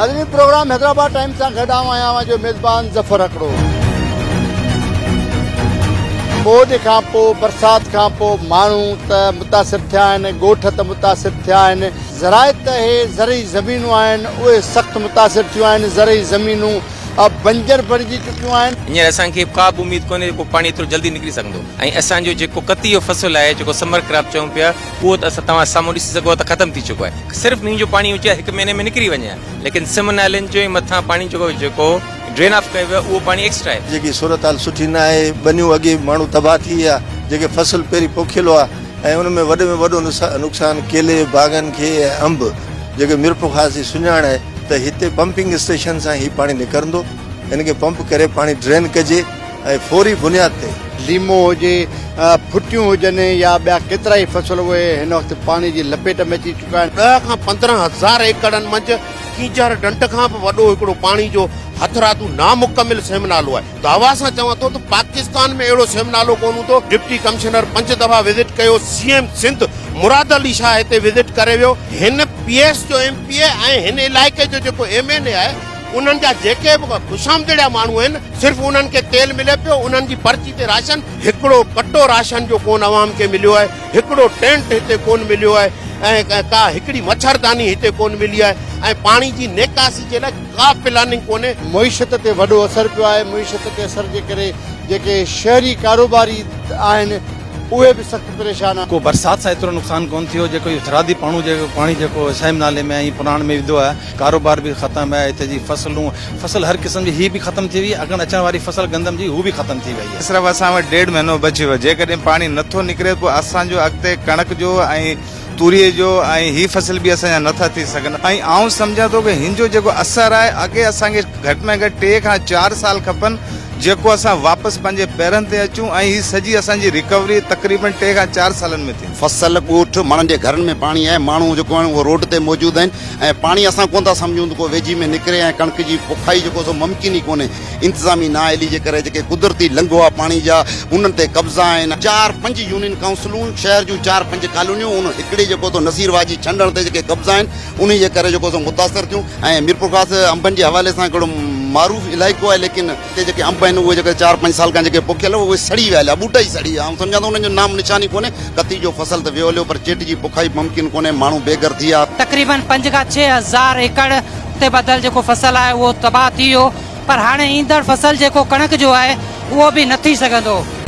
ناظرين programme Hyderabad times سان گڏ آئون آهيان اوهان جو ميزبان ظفر هڪڙو. ٻوڏ کان پوء برسات کان پوء ماڻهو ته متاثر ٿيا آهن، ڳوٺ ته متاثر ٿيا آهن، زراعت ته اهي زرعي زمينون آهن اهي سخت متاثر ٿيون آهن، زرعي زمينون بنجر بڻجي چڪيون آهن. هينئر اسان کي ڪا به اميد ڪونهي ته ڪو پاڻي ايترو جلدي نڪري سگهندو ۽ اسان جو جيڪو ڪتي جو فصل آهي جيڪو سمر ڪراپ چئون پيا اهو ته اسان توهان سامهون ڏسي سگهو ٿا ته ختم ٿي چڪو آهي. صرف مينهن جو پاڻي هجي ها هڪ مهيني ۾ نڪري وڃي ها ليڪن سم نالين جو ۽ مٿان پاڻي جيڪو جيڪو ڊرين آف ڪيو ويو آهي اهو پاڻي ايڪسٽرا آهي. جيڪي صورتحال سٺي نه آهي ٻنيون اڳي ماڻهو تباهه ٿي ويا جيڪي فصل پهرين پوکيل هئا ۽ ان ۾ وڏي ۾ وڏو نقصان ڪيلي جي باغن کي ۽ انب جيڪي ميرپورخاص جي سڃاڻ آهي ته هتي پمپنگ اسٽيشن سان هي پاڻي نڪرندو ان کي پمپ ڪري پاڻي ڊرين ڪجي ۽ فوري بنياد تي. ليمو هجي، ڦٽيون هجن يا ٻيا ڪيترائي فصل اهي هن وقت پاڻي جي لپيٽ ۾ اچي چڪا آهن. ڏهه کان 15 هزار ايڪڙن منجهه ڪينجهر ڍنڍ کان به وڏو هڪڙو پاڻي جو هٿرادو نامڪمل سيم نالو آهي. دعويٰ سان چوان ٿو ته پاڪستان ۾ اهڙو سيم نالو ڪونه هوندو. ڊپٽي ڪمشنر پنج دفعا وزٽ ڪيو، سي ايم سنڌ مراد علي شاهه هتي وزٽ ڪري ويو. هن پي ايس جو ايم پي اي ۽ هن علائقي جو جيڪو ايم اين اي آهي انهن جا جيڪي به خوشامدڙيا ماڻهو آهن صرف انهن کي تيل ملي پيو، انهن جي پرچي تي راشن، هڪڙو ڪٽو راشن جو ڪونه عوام کي مليو آهي، هڪڙو ٽينٽ هتي ڪونه مليو آهي ۽ ڪا هڪڙي مڇرداني هتي ڪونه ملي آهي ۽ پاڻي جي نيڪاسي جي لاء ڪا پلاننگ ڪونهي. معيشت تي وڏو اثر پيو آهي، معيشت تي اثر جي ڪري جيڪي شهري ڪاروباري آهن اهي به سخت پريشان آهن. ڪو برسات سان ايترو نقصان ڪونه ٿيو جيڪو اهو ٿرادي پاڻو جيڪو پاڻي جيڪو سيم نالي ۾ ۽ پراڻ ۾ وڌو آهي ڪاروبار به ختم آهي هتي جي فصلون فصل هر قسم جي هي به ختم ٿي وئي اڳڻ اچڻ واري فصل گندم جي هو به ختم ٿي وئي آهي. صرف اسان وٽ ڏيڍ مهينو بچيو آهي جيڪڏهن پاڻي نٿو نڪري پوء اسان جو اڳتي ڪڻڪ جو ۽ توريء جو ۽ هي فصل به اسان جا نٿا ٿي سگهن ۽ آئون سمجهان ٿو ڪه هن جو جيڪو اثر آهي اڳي اسان کي گهٽ ۾ گهٽ ٽي کان چار سال کپن جيڪو اسان واپس پنهنجي پيرن تي اچون ۽ هي سڄي اسان جي ريڪوري تقريبن ٽي کان چار سالن ۾ ٿيندي. فصل، ڳوٺ، ماڻهن جي گهرن ۾ پاڻي آهي، ماڻهو جيڪو آهن اهو روڊ تي موجود آهن ۽ پاڻي اسان ڪونه ٿا سمجهون ته ڪو ويجهي ۾ نڪري ۽ ڪڻڪ جي پوکائي جيڪو سو ممڪن ئي ڪونهي، انتظامي نااهلي جي ڪري جيڪي قدرتي لنگهه هئا پاڻي جا انهن تي قبضا آهن، چار پنج يونين ڪائونسلون، شهر جون چار پنج ڪالونيون ان هڪڙي جيڪو سو نصير واهه جي ڇنڊڻ تي جيڪي قبضا آهن انهي جي ڪري جيڪو سو متاثر ٿيون ۽ ميرپورخاص انبن جي حوالي سان هڪڙو معروف علائقو آهي ليڪن هتي جيڪي انب آهن اهي جيڪي چار پنج سال کان جيڪي پوکيل اهي سڙي ويا هليا ٻوٽا ئي سڙي ويا آئون سمجهان ٿو انهن جو نام نشان ئي ڪونهي ڪتي جو فصل ته ويو هليو پر چيٽ جي پوکائي ممڪن ڪونهي ماڻهو بي گهر ٿي ويا. تقريبن پنج کان ڇهه هزار ايڪڙ تي ٻڌل جيڪو فصل آهي اهو تباهه ٿي ويو پر هاڻي ايندڙ فصل جيڪو ڪڻڪ جو آهي اهو به نه ٿي سگهندو.